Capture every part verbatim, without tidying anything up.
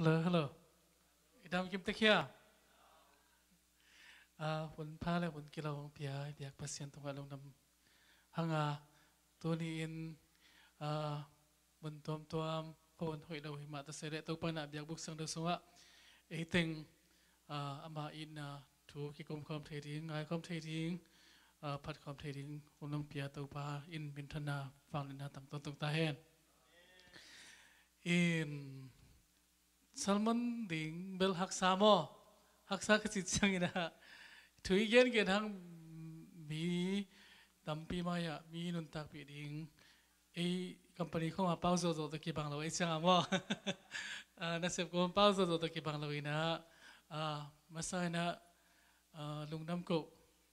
Hello, hello. I dam kim tek hia? Ah, hun pha le hun kilo hong pia i biak Pasian tungah lungdam hanga, tuni in, ah, mun tuamtuam, hun hoih lo hi mah ta se le Topa in a biakbuk sang deuh sungah ei teng, ah, ama itna thu kikum khawm thei ding, ngai khawm thei ding, ah, phat khawm thei ding hun hong pia Topa in minthanna, vangliatna tang tawntung ta hen. In sermon ding bel haksa maw? Haksa ka cih ciangin ah thu i gengen hang mi tampi mai-ah mi nuntakpih ding ei company khawngah pau zawhzawh tawh kibang lo ei ciangah maw? Ah, nasep khawng pau zawhzawh tawh kibang lo in ah, ah, masa in ah, ah, lungdam koh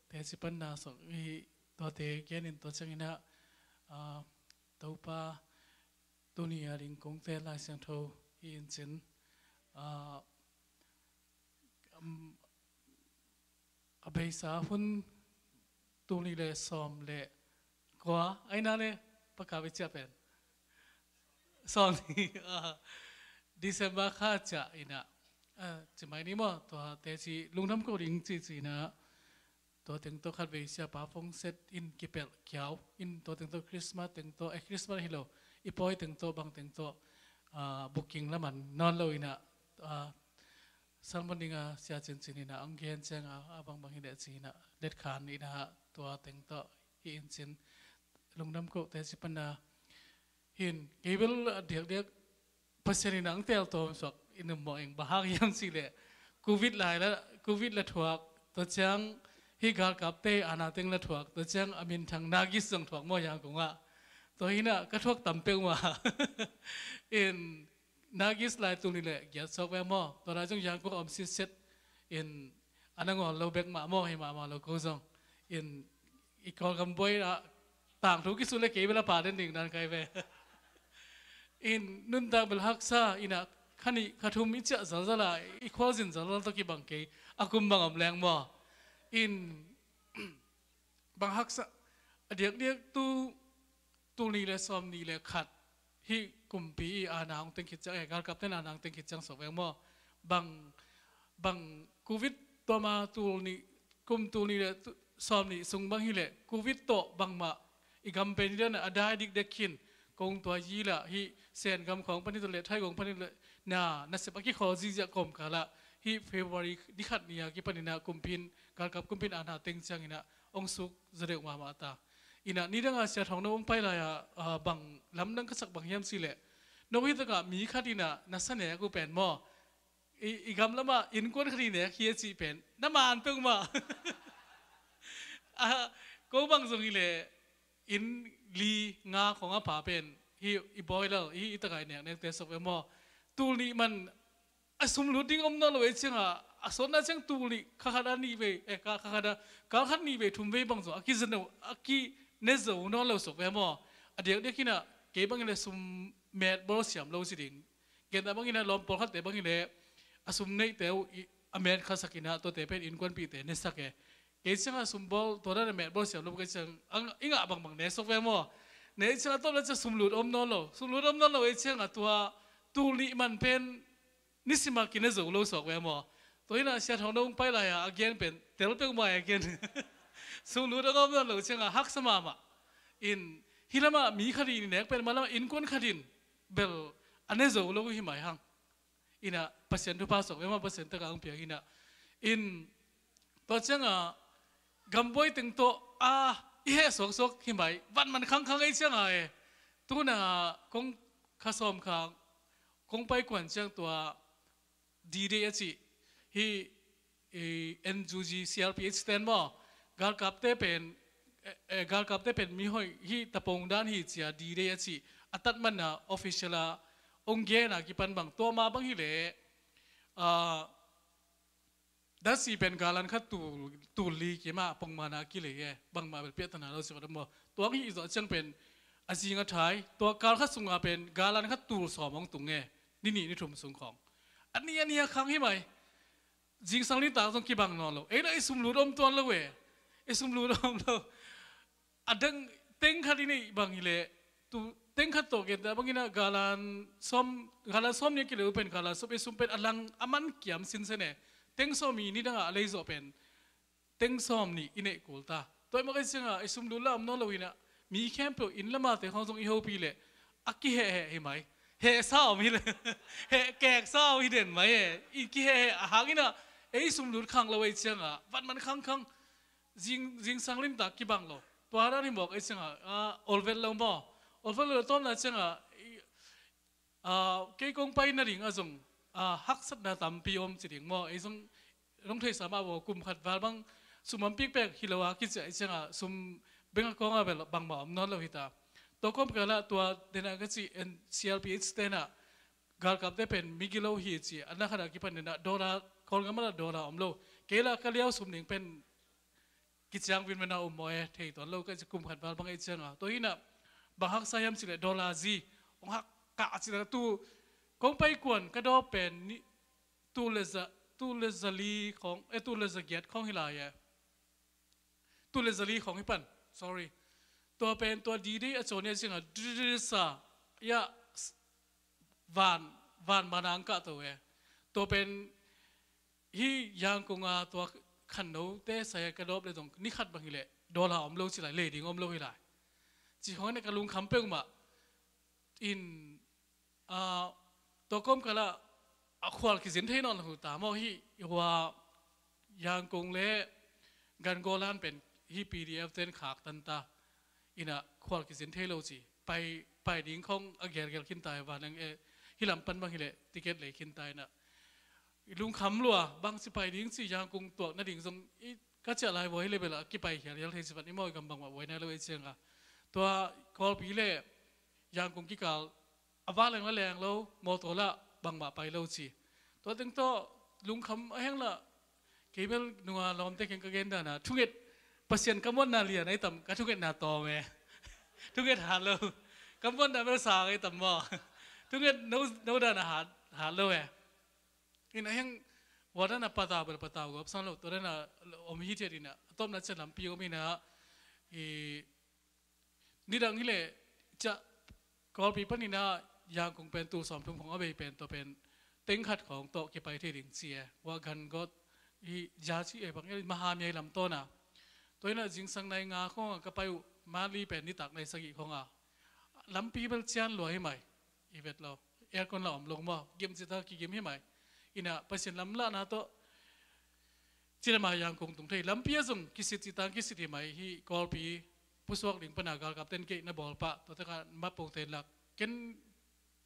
teci panna sawk i tuate genin tua ciangin ah, ah, Topa tuni a ding kong tel Lai Siangtho hi in cin, ah, um, a beisa hun tul nih le sawm le kua, aina le pakap i ciah pen sawm nih, ah, December kha ciah in ah, ah, ci mai ni maw, tua teci lungdam koh ding ci ci in ah, tua teng tawh khatvei siapa phone set in kipelh kiau in, tua teng tawh Christmas teng tawh, eh, Christmas hi lo, i pawi teng tawh, bang teng tawh, ah, booking la man nawn lo in ah, ah, sermon ding a sia cincin in ah hong gen ciang a, a bangbang hi leh ci in ah letkhan in ah tua teng tawh hi in cin, lungdam koh teci panna hi in, kei bel a diakdiak Pasian in a hong tel tawm suak in um mawh ing, bang hang hiam cih leh Covid lai la, Covid la thuak, tua ciang hih galkapte aana teng la thuak, tua ciang a minthang Nagis zong thuak maw Yangon ah. Tua hi in ah ka thuak tam peuhmah. In Nagis lai tul nih le giat sawk ve maw? Tua lai zong Yangon a om sitset in a nangawn lo bek mah maw, hi mahmah lo ko zong. In i Kawlgam buai ah tangthu kisu le kei bel a pa den ding dan kai ve. In nuntak bel haksa in ah kha nih kha thum i ciah zalzal a, i khualzin zalzal tawh kibang kei, a kum bang om leng maw? In bang haksa, a diakdiak tu tul nih le sawm nih le khat hih kumpi i aana hong teng khit ciang, eh, galkapte in aana hong teng khit ciang sawk veng maw? Bang, bang Covid tawh ma tul nih, kum tul nih le tu, sawm nih sung bang hi leh Covid tawh bangmah i gam pen hi dan a dai dikdek khin, kong tua yi lah hih Sen gam khawng pan hi tawh le Thai gam pan hi tawh le na, nasep a kikhawl zihziah kawmkal ah hih February ni khat ni a kipan in ah kumpi in, galkap kumpi in aana teng ciang in ah hong suk zaw deuh mahmah ta. In ah nidang a Sia Thawng No hong pai lai ah, ah, bang lamdang ka sak bang hiam cih leh, no hi takah mi khat in ah na sa nek uh pen maw, i, i gam lamah innkuan khat i nek hi a cih pen na man peuhmah. Ah, ko bang zong hi leh inn li nga khawng a pha pen hi i bawi lal, hi i takah i neknekte sawk ve maw? Tul nih man a sum lut ding om nawn lo ei ciangah, a sawtna ciang tul nih kha khat a nih vei, eh, kha, kha khat a, kal khat nih vei thum vei bang zong a kiza no, a kine zo nawn lo sawk ve maw? A diakdiak in ah kei bang in ah sum met bawl siam lo ci ding. Gentah bang in ah lawm pawlkhatte bang in ah a sum neihte uh i, a met khasak in ah tuate pen innkuanpihte ne sak e. Kei ciangah sum bawl tua dan a met bawl siam lo kei ciang, ang, i ngah bangbang ne sawk ve maw? Ne ciangah tawpna ciang sum lut om nawn lo, sum lut om nawn lo ei ciangah tua tul nih man pen nisim a kine zo lo sawk ve maw? Tua hi in ah Sia Thawng No hong pai lai a a gen pen tel peuhmah a gen. Sum lut a om nawn lo ciangah haksa mahmah. In hih lamah mi khat in i nek pen mah lamah innkuan khat in bel a ne zo lo hi mai hang. In ah Pasian thupha sawk ve maw, Pasian takah hong piang in ah. In tua ciangah gambuai teng tawh a i heh suaksuak hi mai, van man khangkhang ei ciangah e. Tuna kong kha sawm khang kong pai kuan ciang tua D-Day a cih hih, eh, N U G C R P H ten maw, galkapte pen, eh, eh, galkapte pen mi hoih hi, tapong dan hi ci a D-Day a cih a tat man a official a hong gen a kipan bang, tua ma bang hi leh, ah, datsi pen galan khat tul, tul li kim a pongman a kilei e, bangmah bel piahtana lo si khat maw? Tua hih zawh ciang pen a zing a thai, tua kal khat sungah pen galan khat tul sawm hong tung e, ni nih ni thum sung khawng. A ni a ni a khang hi mai. Zingsang nitak zong kibang nawn lo. Ei lah i sum lut om tuan lo e. I sum lut om lo. A dang teng khat i neih bang hi leh tu, teng khat tawh genta bangin ah galan sawm, galan sawm nih a kileh uh pen galan sawm ei sum pen a lang a man kiam sinsen e. Teng sawm i nidang ah a lei zawh pen teng sawm nih i neih kul ta. Tua i mak ei ciangah ei sum lut lah om nawn lo hi nah, mi khempeuh inn lamate khawng zong i hopih leh a kihehheh hi mai. Hehsa om hi leh heh keksa om hi den mai e. I kihehheh a hangin ah ei sum lut khang lo ei ciangah van man khangkhang. Zing, zingsang limtak kibang lo. Tua dan hi mawk ei ciangah a, olvet lo maw? Olvet lo tawmna ciangah i, a, kei kong pai nading a zong, a, haksatna tampi om ci ding maw? Ei zong nong theihsa mah baw kum khat val bang sum om pikpek hi lo a kiciah ei ciangah sum bengah kawngah bel bangmah om nawn lo hi ta. Tua kawmkal ah tua denah ka cih en C R P H tenah galkapte pen migilo hi ci a na khatah kipan denah dollar Kawlgam ah dollar om lo. Kei lah ka liau sum ding pen kiciang vinvena um maw e, thei tuan lo ka ci kum khat val bang ei ciangah. Tua hinah bang haksa hiam cileh dollar zi hong hak kah cileh tu kong pai kuan ka daw pen ni, tu le za, tu le za li khawng, e, tu le za giat khawng hi lai e. Tu le za li khawng hi pan, sorry. Tua pen tua D-Day a caw ni a ciangah drisa ia van, van manang kah to e. Tua pen hi Yangon a tua khannote saya ka dawp le dong ni khat bang hileh dollar om lo ci lai, lei ding om lo hi lai. Ci khawng ne ka lungkham peuhmah in, a, tua kawmkal ah a khual kizin thei nawn lo ta maw hi. Hua Yangon le Gangaw lan pen hi P D F ten khak tan ta. Inah khual kizin thei lo ci. Pai, pai ding khawng a gelgel khin ta hi vanang e. Hi lam pan bang hileh ticket lei khin ta inah i lungkham lua, bang ci pai ding ci Yangon tuak nading zong i ka ciah lai vua hi le bel a kipai hialhial thei ci van i mawi gam bangmah vuai nai lo ei ciangah. Tua Kawlpi le Yangon kikal a va leng la leng lo, mawtaw lah bangmah pai lo ci. Tua teng tawh lungkham a heng lah kei bel nunga lawmte keng ka gen dana thunget Pasian ka muanna lian ai tam, ka thungetna tawm e. Thunget hat lo. Ka muanna bel sang ai tam maw? Thunget no, no dana hat, hat lo e. Ina heng wadana patau bel patau gawp san lo, tua dana om hi thiat ina, a tawpna ciah lampi om ina, i, nidang hileh ciah Kawlpi pan ina Yangon pen tul sawmthum khawng a bei pen tua pen teng khat khawng tawh kipai thei ding ci e. Wa Gangaw hi za ci e bang e, Mahamyay lam tawna. Tua ina zingsang nai nga khawnga ka pai uh, Mali pen nitak nai sagih khawnga. Lampi bel cian lua hi mai. I vet lo. Aircon la om lo maw? Gim cita kigim hi mai. Ina Pasian lamlahna tawh cidama Yangon tung thei. Lampi a zong kisit citang kisit hi mai hi Kawlpi pusuak ding pana galkap ten keih na bawl pah. Tua taka mapong ten lak. Ken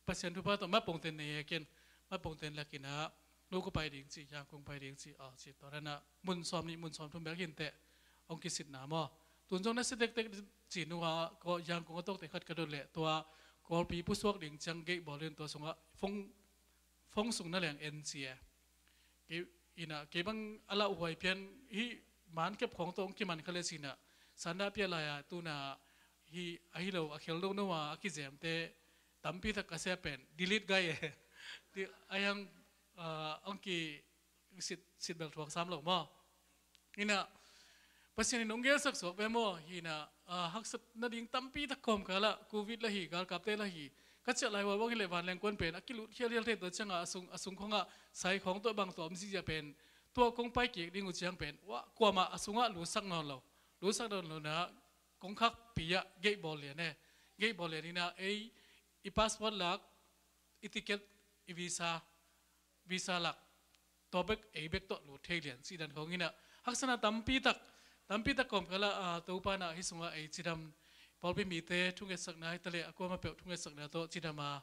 Pasian thupha tawh mapong ten nei e ken. Mapong ten lak ina no ko pai ding ci, Yangon pai ding ci, a ci tua dana mun sawm nih, mun sawm thum bek hin teh. Ong kisitna maw? Tun zong na si tektek ci nuha ko Yangon a tawkte khat ka dot leh tua Kawlpi pusuak ding ciang gate bawl in tua sungah phone, phone sung na leng en ci e. Kei ina kei bang a lauhuai pian hi man kep khawng tawh ong kiman kha le cina. Sanda pia lai-a tuna hi ahi lo a khel lo no a a kizemte tampi tak ka sia pen delete gai e. Ti a yang, ah, ong ki sit, sit bel thuak sam lo maw? Ina Pasian in ong gelsak suak ve maw? Hina, ah, haksat nading tampi tak kawmkal ah Covid la hi, galkapte la hi. Ka ciah lai ua bang hileh vanleng kuan pen a kilut hialhial thei tua ciangah a sung, a sung khawngah sai khawng tua bang tua om zizia pen tua kong pai kik ding uh ciang pen wa kuamah a sungah lutsak nawn lo. Lutsak nawn lo na kong khakpi ah gate bawl lian e. Gate bawl lian ina ei i passport lak, i ticket, i visa, visa lak, tua bek ei bek tawh lut thei lian cih dan khawng ina haksana tampi tak, tampi tak kawmkal ah, ah, Topa na hi sungah ei cidam, pawlpi mite thungetsakna hi taleh a kuama peuh thungetsakna tawh cidam a,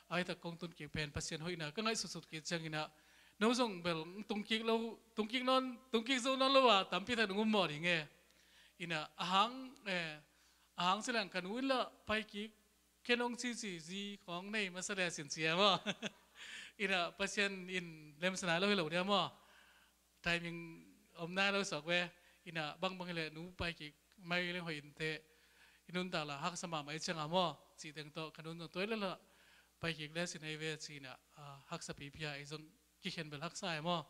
ai tak kong tun kik pen Pasian hoihna ka ngaih sutsut kik ciang ina no zong bel tung kik lo, tung kik nawn, tung kik zo nawn lo a tampi tak nung um mawh ding e. Ina a hang, eh, a hang cileng ka nu in lah pai kik khen ong cici zi khawng nei masa le sin cia maw? Ina Pasian in lemsa nai lo hi lo dia maw? Timing om nai lo suak ve. Ina bangbang hileh nu pai kik mai leng hoih in teh i nuntak la haksa mahmah i cianga maw? Cih teng tawh ka nun zong tuai le lah pai kik le sin ei ve ci ina, ah, haksa pipi a ei zong kikhen bel haksa e maw?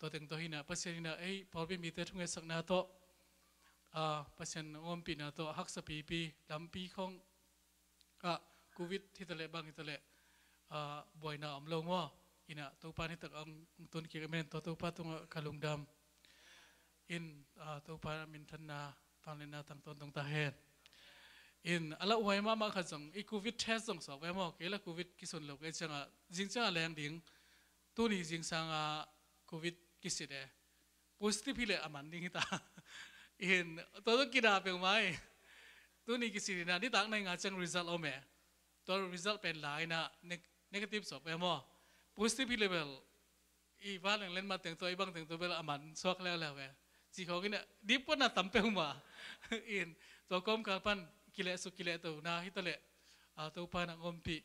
Tua teng tawh hina Pasian ina ei pawlpi mite thungetsakna tawh, ah, Pasian ong ompihna tawh haksa pipi lampi khawng ah, Covid hi ta leh bang hi ta leh, ah, buaina om lo maw? Ina Topa nitak ang tun kik a men tua Topa tungah ka lungdam. In, ah, Topa minthanna, vangliatna tang tawntung ta hen. In a lauhuai mahmah khat zong i Covid test zong suak ve maw? Kei la Covid kisun lo kei ciangah zing ciangah leng ding. Tuni zingsang a Covid kisit e. Positive hi leh a man ding hi ta. In tua tua kida peuhmah hi. Tuni kisit ina nitak nai nga ciang result om e. Tua result pen la ina neg-, negative suak ve maw? Positive hi leh bel i va leng len mateng tua i bangteng tua bel a man suak leuleu ve. Ci khawng ina dipkuatna tam peuhmah. In tua kawmkal pan kilehsuk kilehto na hi ta leh, a, Topa nang ompih.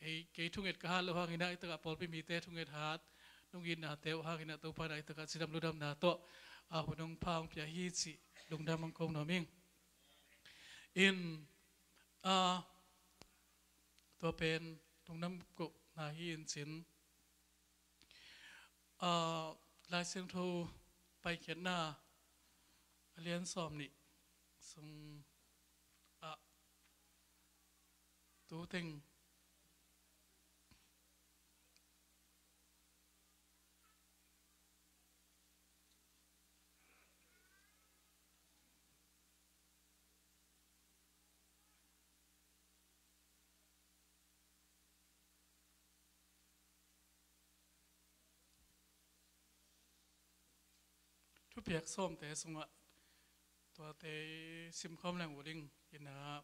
Ei, kei thunget ka hat loh hangin ah i takah pawlpi mite thunget hat, nungitnate uh hangin ah Topa na i takah cidam ludamna tawh, a, hun hong pha hong pia hi cih lungdam hong ko nuam ing. In, a, tua pen lungdam kohna hi in cin, a, Lai Siangtho Paikhiatna a lian sawm nih sung ah tu teng thupiak sawmte sungah tuate simkhawm leng uh ding ina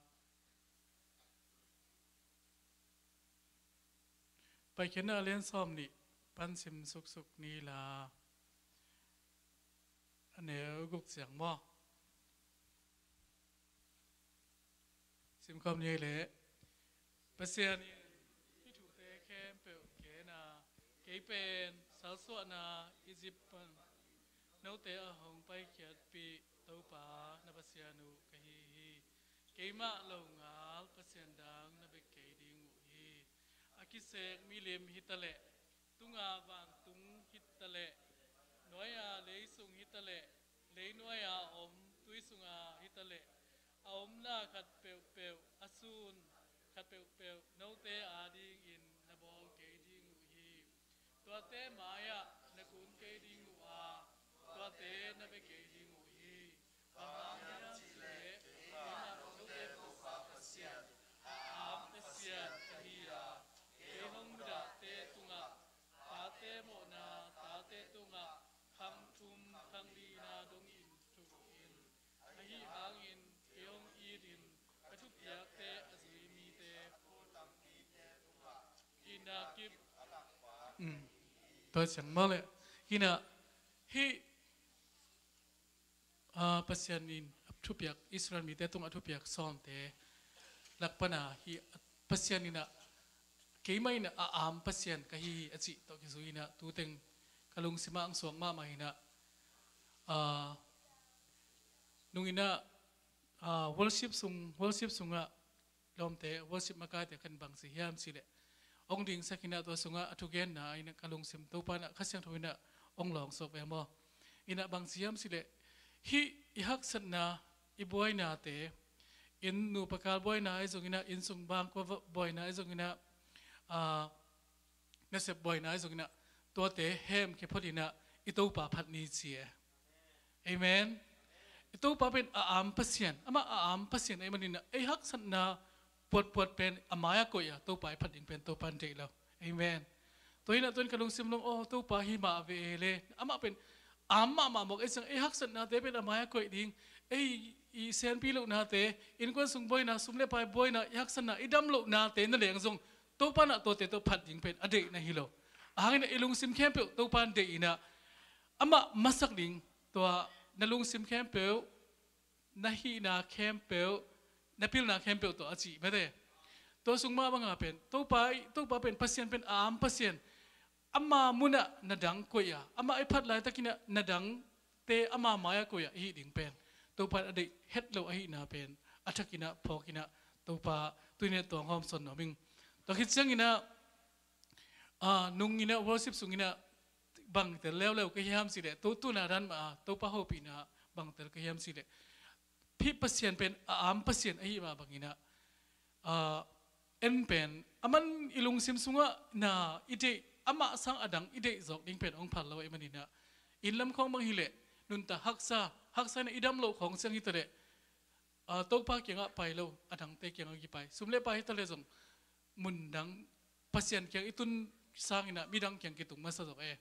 Paikhiatna a lian sawm nih pan sim suksuk ni la, a neu guk ciang maw? Simkhawm ni leh Pasian in hih thute khempeuh gen a, kei pen salsuahna Egypt pan note a hong paikhiatpih Topa na Pasian uh ka hi hi. Keimah longal pasian dang na bia kei ding uh hi. A kisek milim hi ta leh, tunga vantung hi ta leh, nuai-a lei sung hi ta leh, leinuai-a om tui sunga hi ta leh, a omna khat peuhpeuh, a sun khat peuhpeuh note adingin na bawl kei ding uh hi. Tuate mai-ah na kun kei ding uh a, tuate na bia kei ding uh hi. Bang hang hiam cih leh keimah note Topa Pasian, a am Pasian ka hi a, kei hong mudahte tungah pate mawhna, tate tungah khang thum khang lina dongin thuk in. Ahi hangin kei hong itin ka thupiakte a zui mite, ina kip. Mm. Tua ciang maw leh, ina hih, a, Pasian in a thupiak, Israel mite tungah a thupiak sawmte lak pana hih Pasian ina keimah ina a am Pasian ka hi hi a cih tawh kizui ina tu teng ka lungsimah ang suak mahmah ina, a, nung ina, a, worship sung, worship sungah lawmte, worship makaite khan bang ci hiam cih leh, ong dingsak ina tua sungah a thugenna ina ka lungsim Topa ina Kha Siangtho ina ong lawng suak ve maw? Ina bang ci hiam cih leh, hih i haksatna, i buainate, inn nupa kal buaina ahi zong ina, inn sung bangkua buaina ahi zong ina, a, nasep buaina ahi zong ina, tuate hemkhia phot ina i Topa phat ni ci e. Amen. I Topa pen a am Pasian, amah a am Pasian ahih manin ah ei haksatna puatpuat pen a mai-ah koih a, Topa i phat ding pen Topa in deih lo. Amen. Tua hi ina tuan ka lungsim long, oh, Topa hi mah ve e le, amah pen a am mahmah mawk ei ciang ei haksatnate pen a mai-ah koih ding, ei i senpi lohnate, innkuan sung buaina, sum le pai buaina, i haksatna, i dam lohnate na leng zong Topa in ah tuate tawh phat ding pen a deih na hi lo. A hang ina i lungsim khempeuh Topa in deih ina amah masak ding, tua na lungsim khempeuh, na hihna khempeuh, na pilna khempeuh tawh a cih mate. Tua sung mah banga pen Topa, Topa pen Pasian pen a am Pasian, ama munah na dang koih a, amah i phat laitak ina na dangte ama mai-ah koih a i hih ding pen Topa in a deih het lo ahihna pen a thak ina phawk ina Topa tuni a tuang hawm sawn nuam ing. Tua khit ciang ina, a, nung ina worship sung ina bang tel leuleu ka hiam cih leh, tu, tuna dan mah a Topa hopihna bang tel ka hiam cih leh, hih Pasian pen a am Pasian ahih mah bang ina, a, en pen, a man i lungsim sungah na i deih, amah sang a dang i deih zawk ding pen hong phal lo ahih manin ah, inn lam khawng bang hi leh, nuntak haksa, haksa in ah i dam loh khawng ciang hi ta leh, ah, Topa kiangah pai lo, a dangte kiangah kipai. Sum le pai hi ta leh zong, mun dang, Pasian kiang i tun sangin ah midang kiang kitung masa zawk e.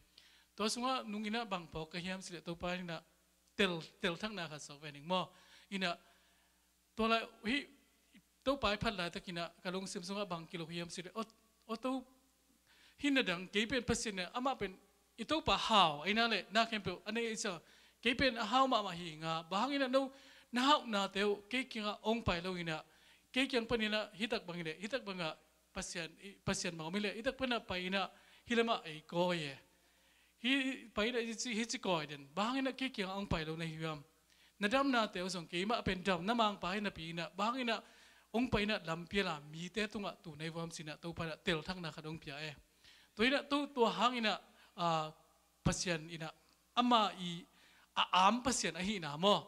Tua sungah nung in ah bang phawk ka hiam cih leh Topa in ah tel, telthakna khat suak ve ning maw. In ah tua lai, hih Topa i phat laitakin ah ka lungsim sungah bang kiluk hiam cih leh, aw, aw To, hih na dang, kei pen Pasian in ah, amah pen i Topa hau ahih nak leh na khempeuh a nei ahih ciang, kei pen a hau mahmah hi ing a, bang hangin ah no na hauhnate uh kei kiangah hong pai lo in ah, kei kiang panin ah hih tak bang hi leh, hih tak bangah Pasian, i, Pasian bang om hi leh, hih tak pan ah pai in ah, hih lamah ei kawi e. Hih pai in ah hih ci, hih ci kawi den, bang hangin ah kei kiangah hong pai lo na hi hiam? Na damnate uh zong keimah pen damna mangpa hi napi in ah, bang hangin ah hong pai in ah lampi a la mite tungah tu na hi hiam ci in ah Topa in ah telthakna khat hong pia e. Tua in ah, tua, tua hangin ah, ah, Pasian in ah, amah i a am Pasian ahihna maw.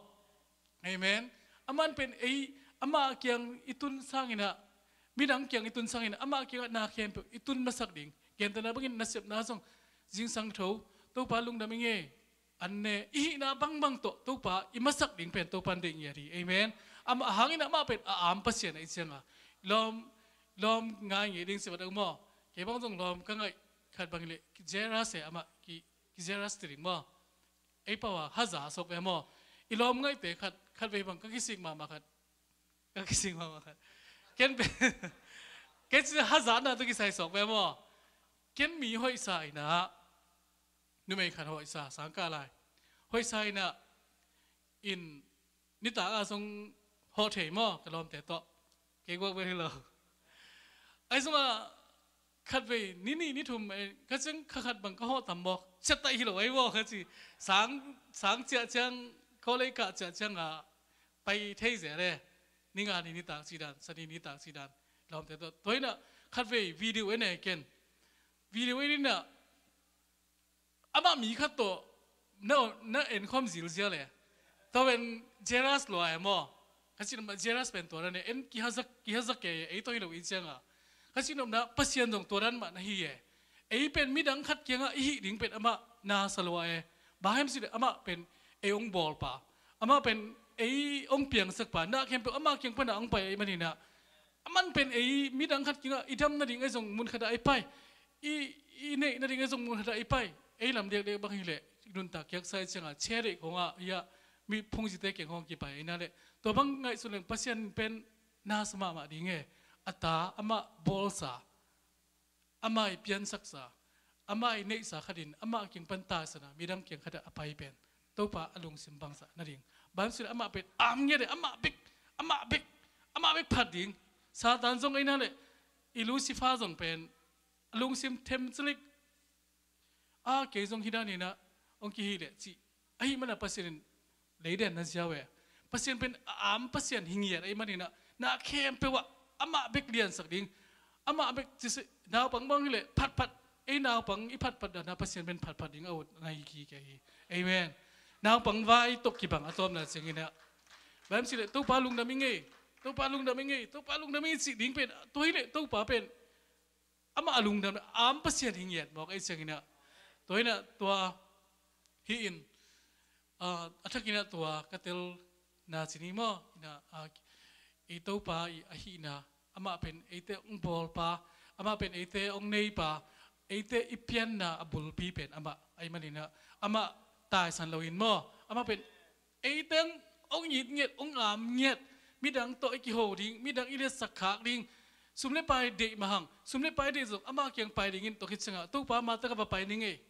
Amen. Aman pen ei, amah kiang i tun sangin ah, midang kiang i tun sangin ah, amah kiangah na khempeuh i tun masak ding. Gentehna bangin nasepna zong, zingsang tho, Topa lungdam ing e, an ne, i hihna bangbang tawh Topa i masak ding pen Topa in deih ngiat hi. Amen. Amah hangin amah pen a am Pasian ahih ciang a, lawm, lawm ngai ngei ding si vat a um maw. Kei bang zong lawm ka ngaih khat bang hi leh, ki jealous e, amah ki, ki jealous ti ding maw. Ei pau a haza sok ve maw. I lawm ngaihte khat, khat vei bang ka kisik mahmah khat. Ka kisik mahmah khat. Ken pen, ken ci haza na tu kisai sok ve maw. Ken mi hoihsa in ah, numei khat hoihsa, sangkah lai, hoihsa in ah, in nitak a zong hawh thei maw, ka lawmte tawh. Kei guak bek hi lo. Ahi zongah khatvei, ni nih, ni thum, eh, ka ciang kha khat bang ka hawh tam maw, ciat taih hi lo ahi maw, ka ci. Sang, sang ciah ciang, college kah ciah ciang a pai thei zel e. Ni nga ni nitak ci dan, sa ni nitak ci dan. Lawmte tawh. Tua in ah khatvei video en e ken. Video en in ah, amah mi khat tawh na, na enkhawm zilzial e. Tua pen jealous lua e maw. Ka cih nopna jealous pen tua dan e, en kihazak, kihazak e, ei tawh hi lo ahih ciang a. Ka cih nopna Pasian zong tua dan mah na hi e. Ei pen midang khat kiangah i hih ding pen amah na sa lua e. Bang hiam cih leh amah pen ei hong bawlpa. Amah pen ei hong piangsakpa. Na khempeuh amah kiang pan ah hong pai ahih manin ah, aman pen ei midang khat kiangah i dam nading ahi zong mun khat ah i pai. I, i neih nading ahi zong mun khat ah i pai. Ei lam diakdiak bang hi leh, nuntak kiaksa ahih ciang a, chia deih khawng ah, ia, mi phungzite kiang khawng kipai ahih nak leh, tua bang ngaihsun leng Pasian pen na sa mahmah ding e. A ta, amah bawlsa, amah i piansaksa, amah i neihsa khat in amah kiang pan taisan a midang kiang khat ah a pai pen Topa a lungsim bangzah nading. Bang hiam cih leh amah pen am ngiat e, amah bek, amah bek, amah bek phat ding. Satan zong ahih nak leh, i Lucifer zong pen a lungsim them cilik. A, kei zong hih dan in ah hong kihih leh cih. Ahih manin ah Pasian in lei den na ziau e. Pasian pen a am Pasian hi ngiat ahih manin ah, na khempeuh ah amah bek liansak ding. Amah bek ci seh, naupang bang hi leh phatphat, ei naupang i phatphat dan ah Pasian pen phatphat ding a ut na hi kik hi. Amen. Naupang vai tawh kibang a tawpna ciangin ah, bang hiam cih leh Topa lungdam ing e, Topa lungdam ing e, Topa lungdam ing e cih ding pen, tua hi leh Topa pen amah a lungdam, a am Pasian hi ngiat mawk ahih ciangin ah. Tua in ah tua hi in, ah, a thakin ah tua ka telna ci ni maw. In ah, ah, i Topa i ahihna, amah pen eite hong bawlpa, amah pen eite hong neipa, eite i pianna a bulpi pen amah ahih manin ah, amah taisan loin maw, amah pen eite hong it ngiat, hong am ngiat, midang tawh i kiho ding, midang i liatsak khak ding, sum le pai deih mah hang, sum le pai deih zong amah kiang pai dingin, tua khit ciangah Topa mah tak ah va pai ning e.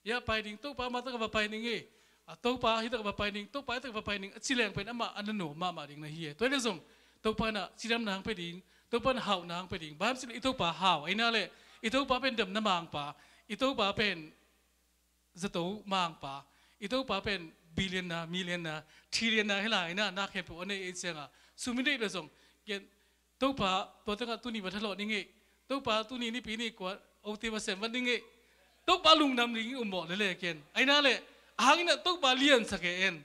Ia, pai ding, Topa mah tak ah va pai ning e. A, Topa hih tak ah va pai ning, Topa hih tak ah va pai ning, a ci leng pen amah a na nuam mahmah ding na hi e. Tua hi leh zong Topa in ah cidamna hong pia ding, Topa in ah hauhna hong pia ding. Bang hiam cih leh i Topa hau ahih nak leh, i Topa pen damna mangpa, i Topa pen zato mangpa, i Topa pen billion-na, million-na, trillion-na hi lai, na, na khempeuh a nei ahih ciangah, sum i deih leh zong, ken, Topa, tua tengah tuni va thalawh ning e. Topa, tuni Nipi ni kua, ote va sem vat ning e. Topa lungdam ding i um mawh lel e ken. Ahih nak leh, a hang in ah Topa liansak e en.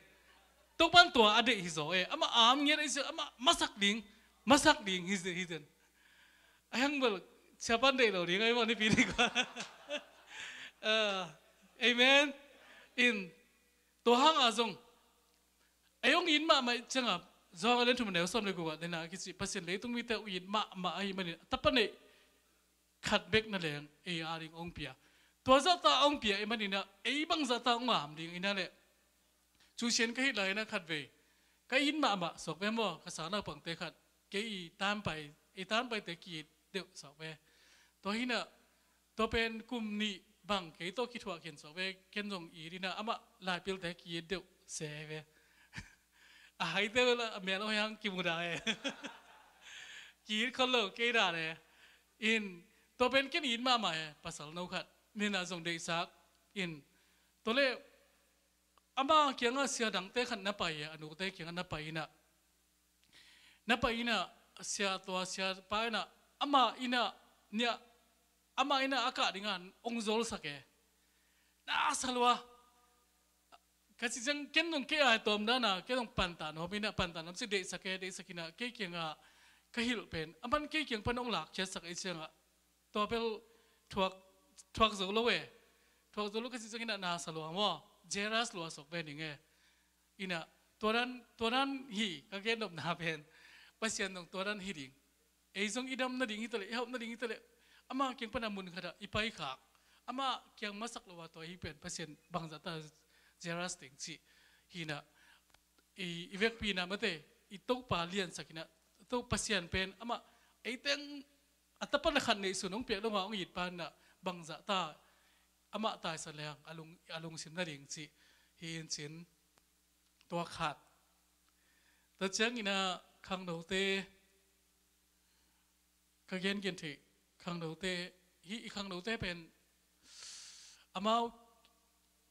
Topa in tua a deih hi zaw e. Amah am ngiat ahih ciang, amah masak ding, masak ding hi zen, hi zen. A hang bel siapan deih lo ding a i mawh nipi ding kua. Amen. In tua hanga zong ei hong it mahmah ih cianga Johan a lian thum a neu sawm le guk ah dena a kici Pasian leitung mite hong it mahmah ahih manin a tapa neih khat bek na leng ei a ding hong pia. Tua zahta hong pia ih maninah ei bang zahta hong ngam ding inah leh Cu Sian ka hih lai-inah khatvei ka it mahmah suak ve maw, ka sang naupangte khat kei i tanpai, i tanpaite ki-it deuh suak ve. Tua hinah tua pen kum nih bang kei tawh kithuah khin suak ve, ken zong it inah amah laipilte ki-it deuh se ve. A haite uh la a mel aw hiang kimuda e. Ki-it khol lo kei dan e. In tua pen ken it mahmah e, pasal no khat ninah zong deihsak in. Tua le ama kiangah sia dangte khat na pai a, a nute kiangah na pai inah, na pai inah sia tua sia pa inah amah inah niah amah inah a kah dingah hong zolsak e. Na sa lua. Ka cih ciang ken zong kei ai tawm dana kei zong pantah nuam inah, pantah nuam ci, deihsak e, deihsak inah kei kiangah ka hilh pen a man kei kiang pan hong lakkhiatsak ei ciangah tua bel thuak, thuak zo lo e. Thuak zo lo ka cih ciang inah na sa lua maw, jealous lua sok ve ning e. Inah tua dan, tua dan hi ka gen nopna pen. Pasian zong tua dan hi ding. Ei zong i dam nading hi taleh, i hauh nading hi taleh, ama kiang pana mun khatah i paikhak, ama kiang masak lo a tua hi pen Pasian bangzahta jealous ding cih hinah i, i vekpi inah mate, i Topa liansak inah, to Pasian pen amah eiteng a tapa na khat neihsun hong piak dongah hong it pa inah bangzahta amah taisan leng a lung, a lungsim nading cih hi in cin. Tua khat. Tua ciang inah khangnote, ka gengen theih khangnote, hih i khangnote pen amau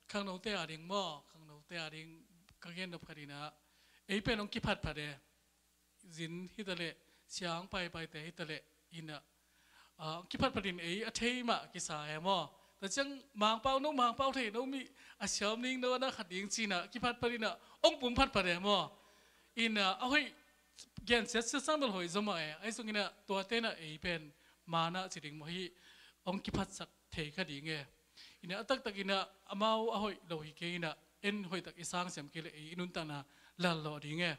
khangnote a ding maw, khangnote a ding ka gen nop khat inah ei pen hong kiphatphat e. Zin hi taleh, siang paipaite hi taleh inah, ah, kiphatphat in ei a thei mah kisa e maw. Tua ciang Mangpau, no Mangpau thei, no mi a siam ning, no a na khat ding ci inah kiphatphat inah hong pum phatphat e maw. Inah a hoih gensiat siat sang bel hoih zaw mah e. Ahi zong inah tuate inah ei pen manah ci ding maw, hih hong kiphatsak thei kha ding e. Inah a taktak inah amau a hoih lo hi kei inah en hoihtak i sang siam kei leh ei i nuntakna lallawh ding e.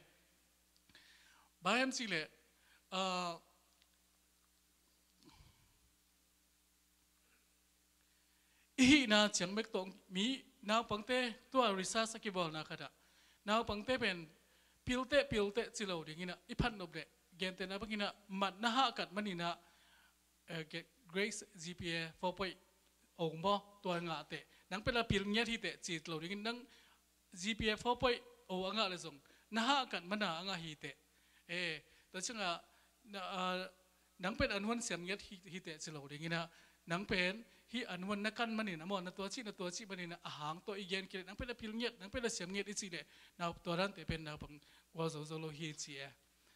Bang hiam cih leh, ah, i hihna ciang bek tawh mi naupangte, tua research a kibawlna khatah naupangte pen pilteh pilteh ci lo ding inah i phat nop leh gentehna bang inah mat na hahkat man inah, eh, ge-, grades G P A four point oh maw, tua ngah teh nang pen la pil ngiat hi teh ci lo ding in, nang G P A four point oh a ngah le zong na hahkat mana a ngah hi teh. Eh, tua ciangah na, ah, nang pen an huan siam ngiat hi, hi teh ci lo ding inah, nang pen hih an huan na kan manin a maw, na tua cih, na tua cih manin a hang tawh i gen kei leh nang pen a pil ngiat, nang pen a siam ngiat i cih leh nau tua dante pen naupang gual zo zo lo hi ci e.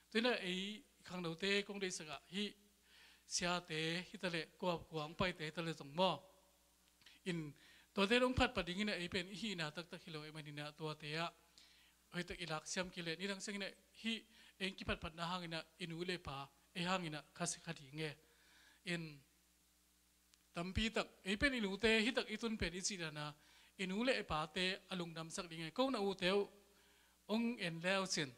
Tua inah ei khangnote kong deihsakah hih siate hi taleh, kuapkua hong paite hi taleh zong maw, in tuate dong phatphat ding inah ei pen i hihna taktak hi lo e, man inah tuate ah hoihtak i laksiam kei leh nidang ciang inah hih ei kiphatphatna hang inah i nu le pa ei hang inah khasi kha ding e. In tampi tak ei pen i nute hi tak i tun pen i cih dana i nu le i pate a lungdamsak ding e. Ko na ute uh hong en leu cin,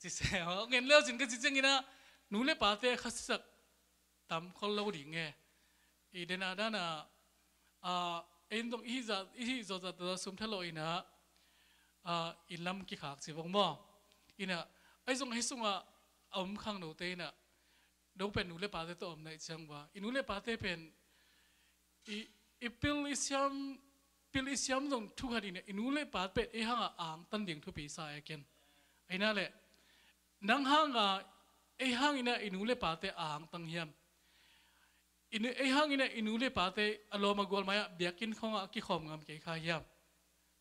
ci se, hong en leu cin ka cih ciang inah nu le pate khasisak tam khol lo ding e. I dena dana, ah, ei in dong i hih zah, i hih zawh zah tua sum thalawh inah, ah, i lam kikhak ci vong maw. Inah ahi zong ahi sungah a om khangnote inah, no pen nu le pate tawh om naih ciang va, i nu le pate pen i, i pil i siam, pil i siam zong thu khat inah i nu le pa pen ei hangah angtan ding thupi sa e ken. Ei na leh nang hangah ei hang inah i nu le pate a angtang hiam? I nu, ei hang inah i nu le pate a lawm a gual mai-ah biakinn khawngah a kikhawm ngam kei kha hiam?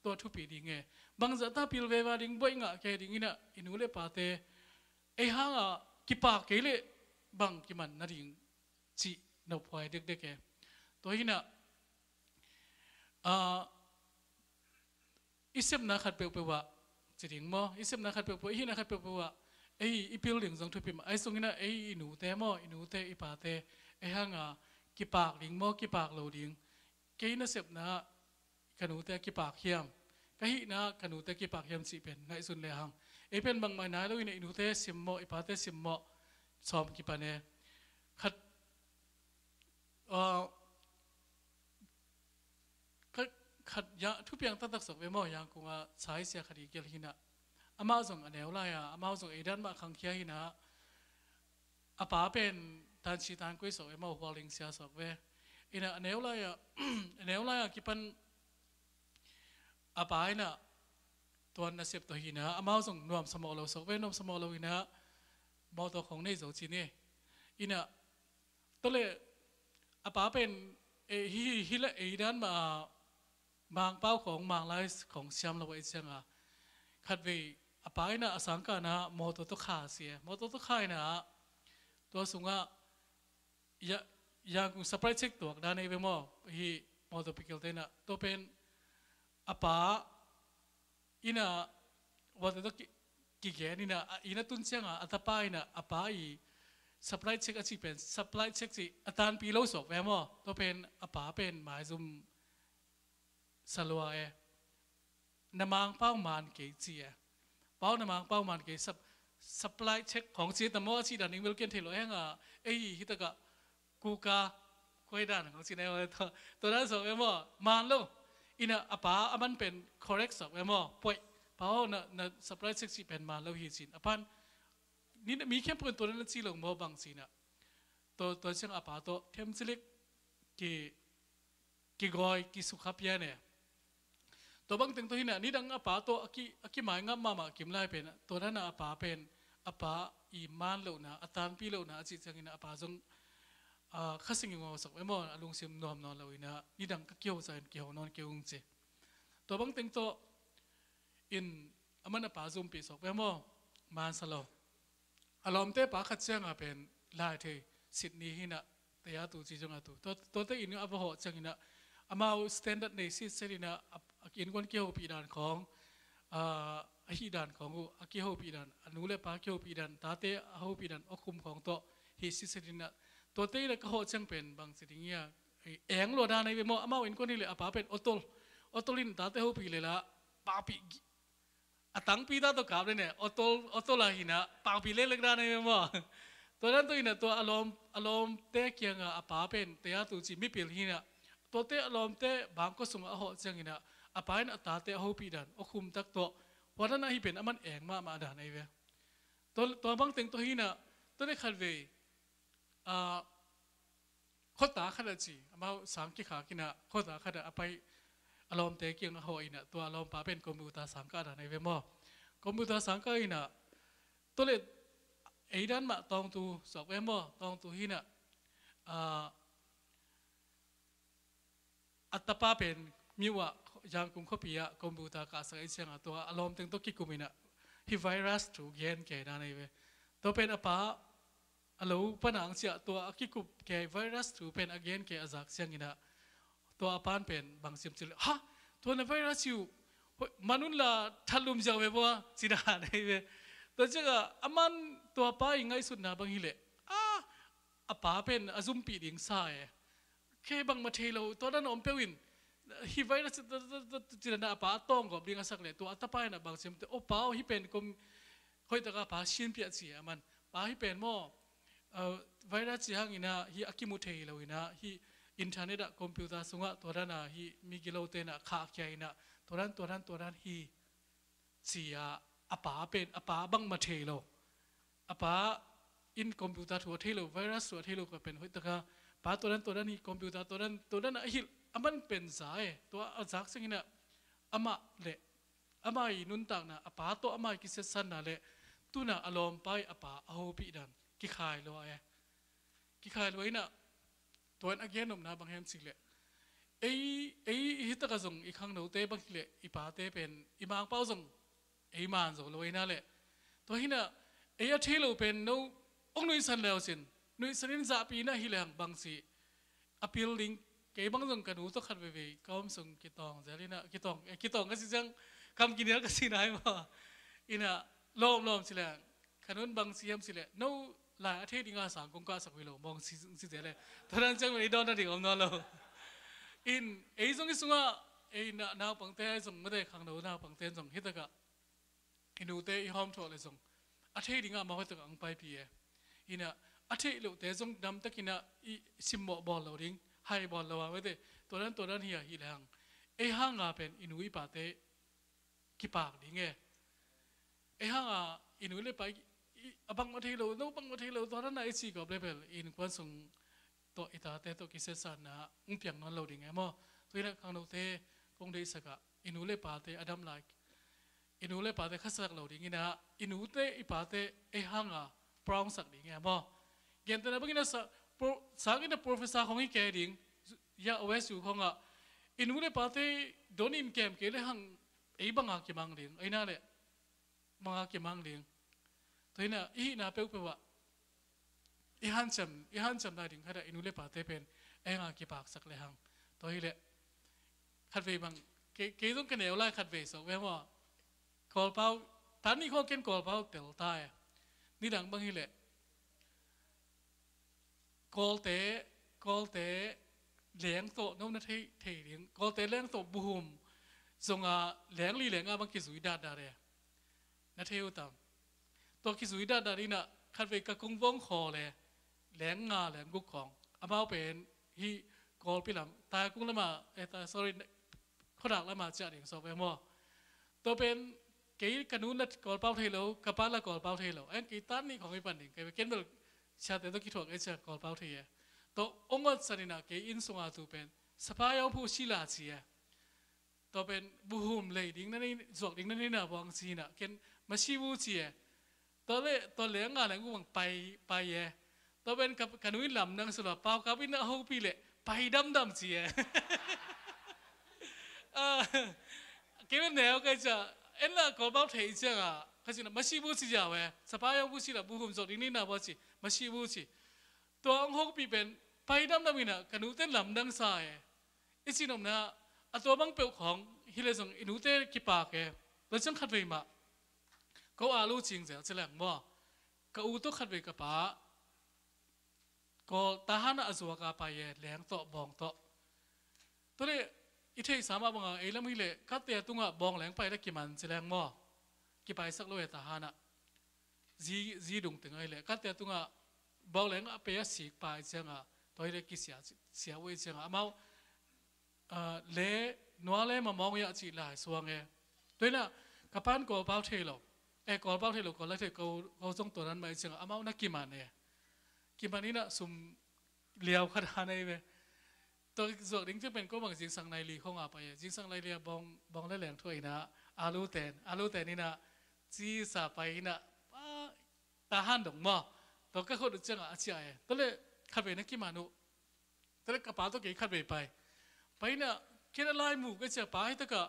Tua thupi ding e. Bangzahta pil veva ding, buaih ngah kei ding inah i nu le pate ei hangah kipak kei leh bang kiman nading cih nophuai dekdek e. Tua hinah, ah, i sepna khat peuhpeuh ah, ci ding maw, i sepna khat peuhpeuh, i hihna khat peuhpeuh ah Ei i pil ding zong thupi mah. Ahi zongin ah ei i nute maw, i nute i pate ei hanga kipak ding maw, kipak lo ding, kei nasepna ka nute a kipak hiam, ka hihna ka nute a kipak hiam cih pen ngaihsun lehang, ei pen bangmah nai lo in ah i nute sim maw, i pate sim maw, sawm kipan e. Khat, ah, khat, khat ya, thupiang taktak sok ve maw, Yangon a saisia khat i gelh hi in ah, amau zong a neu lai-a, amau zong ei dan mah khangkhia hi in ah, a pa pen tansi tankui sok ve maw, hualing sia sok ve. In ah a neu lai-a, a neu lai-a kipan a pa in ah tuan nasep tawh hi in ah, amau zong nuamsa mawh lo sok ve, nuamsa mawh lo in ah mawtaw khong nei zo ci ni. In ah, tua leh a pa pen, eh, hi, hi leh ei dan mah a Mangpau khong, Manglai khong siam lo ahih cianga, khatvei a pa in ah a sangkahna mawtaw tawh kha si e. Mawtaw tawh kha in ah tua sungah ya, Yangon supply check tuak dan ei ve maw, hi mawtaw pikilte in ah, tua pen a pa in ah, mawtaw tawh ki, kigen in ah, a inn a tun cianga a tapa in ah a pa i supply check a cih pen, supply check cih a tanpi lo sok ve maw, tua pen a pa pen maizum sa lua e. Na Mangpau man kei ci e. Pau, na Mangpau man kei, sup-, supply check khong ci ta maw, a cih dan ing bel ken thei lo heng a, ei hi takah kuka, koi dan khong ci na e, tua, tua dan sok e maw, man lo. In ah a pa a man pen correct sok e maw, puai. Pau, na, na supply check cih pen man lo hi ci in. A pan, ni, mi khempeuh in tua dan a ci lo maw, bang ci in ah, tua, tua ciang a pa tawh themcilik ki, kigawi, kisukha pian e. Tua bangteng tawh hi in ah, nidang a pa tawh a ki, a kimaingap mahmah kim lai pen, tua dan a a pa pen, a pa i man lohna, a tanpi lohna a cih ciangin ah a pa zong, ah, kha sing i ngawsak ve maw, a lungsim nuam nawn lo in ah, nidang ka kiho sa in kiho nawn kei ung ci. Tua bangteng tawh in, a man a pa zumpih sok ve maw, man sa lo. A lawmte pa khat cianga pen lai thei, Sydney hi in ah, taya tu ci zong a tu. Tua, tuate in a va hawh ciangin ah, amau standard nei sitset in ah, a, a innkuan kihopih dan khong, a, a hih dan khong uh, a kihopih dan, a nu le pa kihopih dan, tate a hopih dan, awkhum khong tawh, hi sitset in ah, tuate in ah ka hawh ciang pen bang ci ding ia, eng lua dan ahi ve maw, amau innkuan hi leh a pa pen aw tol, aw tol in tate hopih leh lah, pakpih a tangpi ta tawh kap le ne, aw tol, aw tol a hi in ah, pakpih leklek dan ahi ve maw. Tua dan tawh in ah, tua a lawm, a lawmte kianga a pa pen, taya tu ci mipil hi in ah, tuate a lawmte bangkua sungah a hawh ciangin ah, a pa in a tate a hopih dan, awkhum tak tawh, hua dan ahi pen a man eng mahmah dan ahi ve. Tua, tua bangteng tawh hi in ah, tua le khatvei, ah, khuata khat ah ci, amau sang kikhak in ah, khuata khat ah a pai, a lawmte kiang a hawh in ah, tua a lawmpa pen computer sangkah dan ahi ve maw. Computer sangkah in ah, tua le ei dan mah tawngtu sok ve maw, tawngtu hi in ah, ah, a tapa pen myo ah, Yangon khuapi ah computer kahsak ahih cianga, tua a lawmteng tawh kikum in ah, hih virus thu gen kei dan ahi ve. Tua pen a pa a lo pana ang ciah, tua a kikup kei virus thu pen a gen kei a zak ciangin ah, tua a pan pen bang sim cih leh, ha, tua na virus hi uh, hoih, man un la, that lum ziau ve vua, ci dan ahi ve. Tua ciangah a man, tua pa i ngaihsutna bang hi leh, a, a pa pen a zumpih ding sa e. Kei bangmah thei lo, tua dan a om peuh in, hih virus ci dan a pa a tawnggawp ding a sak leh, tua a tapa in a bang sim te, aw pa aw, hih pen kom hoih taka pa sinpiah ci a man. Pa, hih pen maw, ah, virus ci hangin ah, hih a kimu thei lo in ah, hih internet ah, computer sungah, tua dan a hih migilote in ah khahkhia in ah, tua dan, tua dan, tua dan hi, ci-a a pa pen, a pa bangmah thei lo. A pa in computer thu a thei lo, virus thu a thei lo ka pen hoih taka, pa tua dan, tua dan hi, computer tua dan, tua dan a hilh, a man pen za e, tua a zak ciangin ah, amah le, amah i nuntakna, a pa tawh amah i kisiatsanna le, tuna a lawmpa i a pa a hopih dan, kikhai lua e. Kikhai lua in ah, tua in a gen nopna bang hiam cih leh, ei, ei hi takah zong i khangnote bang hi leh, i pate pen, i Mangpau zong ei man zo lo ei na leh. Tua hi in ah, ei a thei lo pen no, ong nuihsan le uh cin, nuihsan in zahpih in ah hi lehang bang ci, a pil ding, kei bang zong ka nu tawh khat veivei ka om sung kitawng zel in ah, kitawng, eh, kitawng ka ci ciang, kam kinial ka ci nai maw. In ah, lawmlawm ci lehang, Ka nu'n bang ci hiam cih leh, no lai a thei dinga sang kong kahsak uh hi lo mawng ci, ci zel e. Tua dan ciang i dawn nading om nawn lo. In, ei zong i sungah, ei na, naupangte zong, mate khangno naupangte zong, hi takah i nute i hawmthawh leh zong a thei dingah amau hi takah ang paipih e. Inah, a theih lohte zong damtakinah i simmawh bawl lo ding, hai bawl lo a, mate, tua dan, tua dan hi a, hi lehang ei hanga pen i nu i pate kipak ding e. Ei hanga i nu le pa i, i, a bangmah thei lo, no bangmah thei lo, tua dana i ci kawp le bel i innkuan sung tawh, i tate tawh kisiatsanna hong piang nawn lo ding e maw? Tua inah khangnote kong deihsakah i nu le pate a dam lai, i nu le pate khasak lo ding inah, i nute i pate ei hanga proud sak ding e maw? Gentehna bangin a sa, pro, sang inah professor khong hi kei ding, ya, West U khongah i nu le pate don in kem kei lehang ei banga kimang ding, ei na le banga kimang ding. Tua inah i hihna peuhpeuh ah i hanciam, i hanciam lai ding khatah i nu le pate pen ei hanga kipaksak lehang. Tua hileh khatvei bang, kei, kei zong ka neu lai khatvei sawk ve maw? Kawlpau, tan nih khawng ken Kawlpau tel ta e. Nidang bang hileh Kawlte, Kawlte leng tawh, no na thei, thei ding, Kawlte leng tawh buhum zonga leng li leng nga bang kizui datdat e. Na thei uh tam? Tua kizui datdat inah khatvei ka kung vong khaw le leng nga leng guk khawng, amau pen hih Kawlpi lam, Taikung lama, eh, ta, sorry, khuadak lama ciah ding sawk ve maw? Tua pen kei ka nu la Kawlpau thei lo, ka pa la Kawlpau thei lo, en kei tan nih khawng i pan ding, kei ken bel siate tawh kithuak ei ciah Kawlpau thei e. Tua ong otsan inah kei inn sunga tu pen sapa yau phu sila ci e. Tua pen buhum lei ding na nei, zuak ding na nei na buang ci inah ken masibu ci e. Tua le, tua leng nga leng guk bang pai, pai e. Tua pen ka, ka nu in lamdang sula, pau kap in a hopih leh pai damdam ci e. Ah, kei pen neu kai cia, en la Kawlpau thei cianga ka cina masibu ci ziau e. Sapa yau bu ci la buhum zuak ding ni na bua ci, masibu ci. Tua ong hopih pen pai damdam inah ka nute lamdang sa e. I cihnopna, a tua bang peuh khawng hileh zong i nute kipak e. Tua ciang khatvei mah ko alu cing zel ci leng maw? Ka u tawh khatvei ka pa Kawl Tahan ah a zuak a pai e, leng tawh, bawng tawh. Tua leh i theihsa mah banga ei lam hileh katte tungah bawng leng pai le kiman ci leng maw? Kipaisak lo e Tahan ah. Zi, zi dung teng ahileh katte tungah bawng leng a pei a sik pai cianga, tua hileh kisia, sia uh ei cianga amau, ah, le nua le mamawng iah cih lai suang e. Tua inah ka pan Kawlpau thei lo, eh, Kawlpau thei lo, Kawl lai thei, ko, ko zong tua nan mah ei cianga amau na kiman e. Kiman inah sum liau khat han ei ve. Tua zuak ding ciang pen ko bang zingsang nai li khong a pai e. Zingsang nai li a bawng, bawng le leng thuah inah alu ten, alu ten inah ci sa pai inah, ah, Tahan dong maw? Tua ka khut uh ciangah a ciah e. Tua leh khatvei na kiman uh. Tua leh ka pa tawh kei khatvei pai. Pai inah ken a lai mu ka ciah pa, hi takah,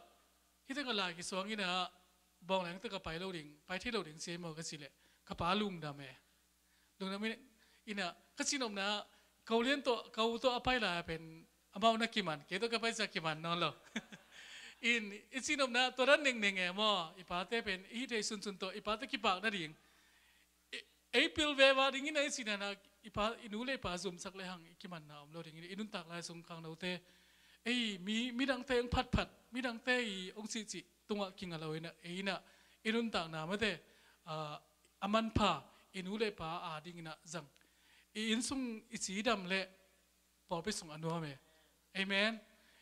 hi takah lai kisuang inah bawng leng takah pai lo ding, pai thei lo ding ci ei maw ka cih leh ka pa lungdam e. Lungdam inah, inah ka cihnopna, ko lian tawh, ko tawh a pai lai a pen amau na kiman, kei tawh ka pai ciah kiman nawn lo. In, i cihnopna tua dan nengneng e maw? I pate pen i hih theih sunsun tawh i pate kipak nading, ei pil veva dingin a i cihna, i pa, i nu le i pa zumsak lehang i kimanna om lo dingin, i nuntak lai sung khangnote, ei mi, midangte hong phatphat, midangte i hong cihcih tungah kinga lo inah, ei inah i nuntakna mate, ah, a manpha, i nu le i pa a dinginah zang. I innsung i cidam le pawlpi sung a nuam e. Amen.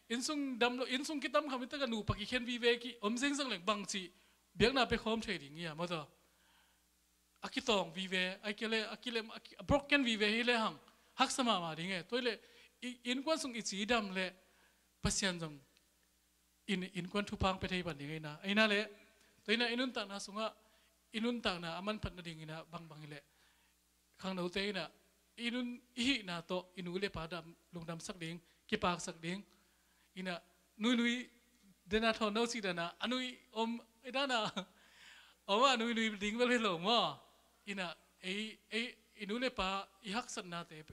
Innsung dam lo, innsung kitam kha mi takah nu pa kikhen vive ki om zengzang leng bangci biakna pia khawm thei ding ia maw tua? A kitawng vive, a kilem, a kilem, a ki-, a broken vive hi lehang haksa mahmah ding e. Tua hileh i innkuan sung i cidam le Pasian zong in, innkuan thupha pia thei pan ding eina, eina le tua inah i nuntakna sungah i nuntakna a manphat nading inah bangbang hileh khangnote inah i nun i hihna tawh i nu le pa dam, lungdamsak ding, kipaksak ding. Inah nuinui dena thawn no cih dana a nui om, i dana om a nuinui ding bel hi lo maw? Inah ei, ei i nu le pa i haksatnate,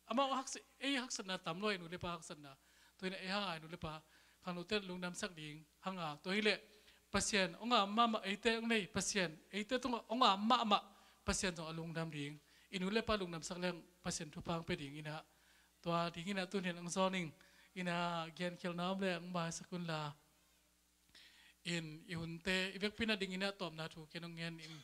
amau haksa, ei haksatna tam lo, i nu le pa haksatna. Tua inah ei hanga i nu le pa khangnote lungdamsak ding hanga, tua hileh Pasian hong a mahmah, eite hong nei Pasian eite tungah hong a mahmah Pasian zong a lungdam ding, i nu le pa lungdamsak leng Pasian thupha ang pe ding inah, tua ding inah tunian ang zawning inah genkhialna om le ang maisak unla in i hunte i vekpi na ding inah tawpna thu ken hong ngen in.